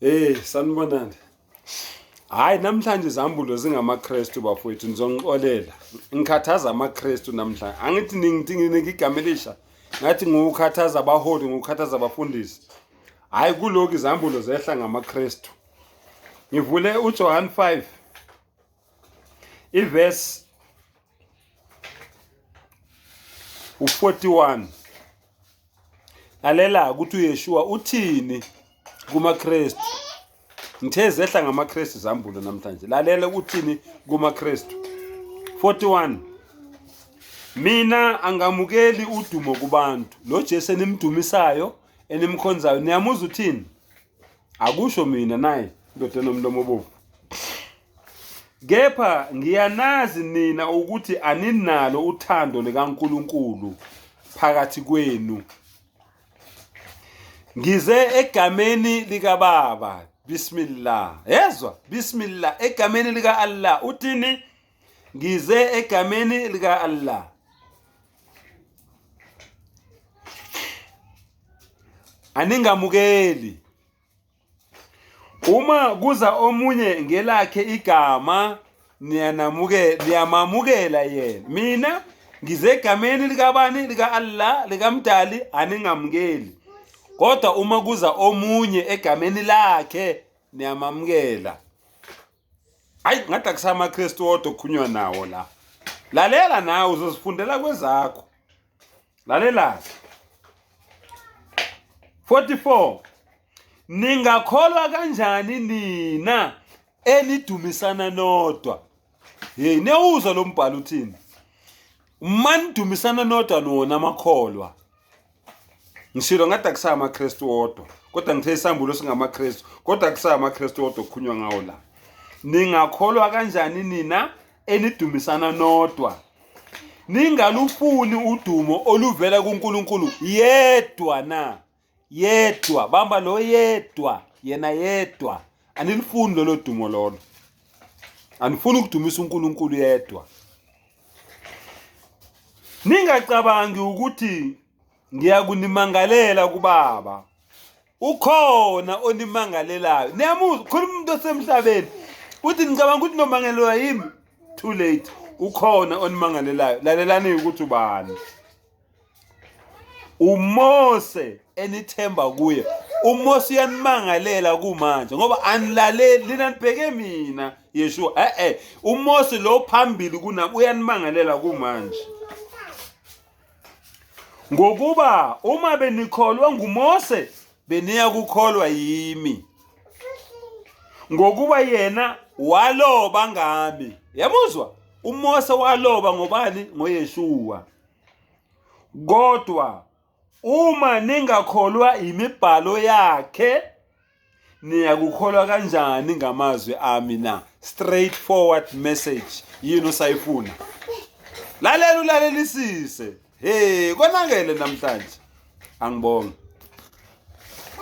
Hey sanibonani. Hayi namhlanje izambulo zingamaKristu bafowethu nizongixolela. Ngikhathaza amaKristu namhlanje. Angithi ningithi nginike igama elisha. Ngathi ngukhathaza abaholi, ngukhathaza abafundisi. Hayi kulokhu izambulo zehla ngamaKristu. Ngivule uJohn 5 ivesi u-41. Lalela ukuthi uYeshua uthini kumaKristu. Ngithe zehla ngamaKristu zambulo namhlanje. Lalela uthini kumaKristu. 41 Mina angamukeli udumo kubantu. Lo Jesu enimdumisayo, enimkhonzayo, niyamuzwa uthini? Akusho mina naye, indoda enomlomo obovu. Kepha ngiyanazi nina ukuthi aninalo uthando likaNkulunkulu phakathi kwenu. Ngize egameni likaBaba. Bismillah. Yezwa? Bismillah. Egameni lika Allah. Uthini? Ngize egameni lika Allah. Aningamukeli. Uma kuza omunye ngelakhe igama niyanamukela niyamamukela yena. Mina ngize egameni likabani lika Allah likaMdali aningamukeli. Kodwa uma kuza omunye egameni lakhe niyamamukela. Hayi ngathi akusamaKristu wodwa okhunywa nawo la. Lalela nawe uzozifundela kwezakho. Lalela. 44 Ningakholwa kanjani nina enidumisana nodwa? Hey, niyawuzwa lo mbhalo uthini? Manidumisana nodwa nona amakholwa. Ngishilo ngathi akusaya amaKristu wodwa, kodwa ngithe isambulo singamaKristu, kodwa akusaya amaKristu wodwa okukhulunywa ngawo la. Ningakholwa kanjani nina enidumisana nodwa? Ningalufuni udumo oluvela kuNkulunkulu yedwa na? Yedwa, bamba lo yedwa, yena yedwa. Anilifuni lolo dumo lolo. Anifuni ukudumisa uNkulunkulu yedwa. Ningacabangi ukuthi ngiyakunimangalela kubaba. Ukhona onimangalelayo. Niyamuzwa khuluma umuntu osemhlabeni. Uthi nicabanga ukuthi nomangalelwa yimi? Too late. Ukhona onimangalelayo. Lalelani ukuthi ubani. uMose enithemba kuye uMose uyanimangalela kumanje ngoba anilaleli lina nibheke mina Yeshua eh eh uMose lo phambili kunami uyanimangalela kumanje ngokuba uma benikholwa nguMose beniya kukholwa yimi ngokuba yena waloba ngami yamuzwa uMose waloba ngobani ngoYeshua Kodwa uma ningakholwa imibhalo yakhe niyakukholwa kanjani ngamazwi ami na? Straight forward message. Yini usayifuna? Lalela ulalelisise. Hey, konakele namhlanje. Angibonge.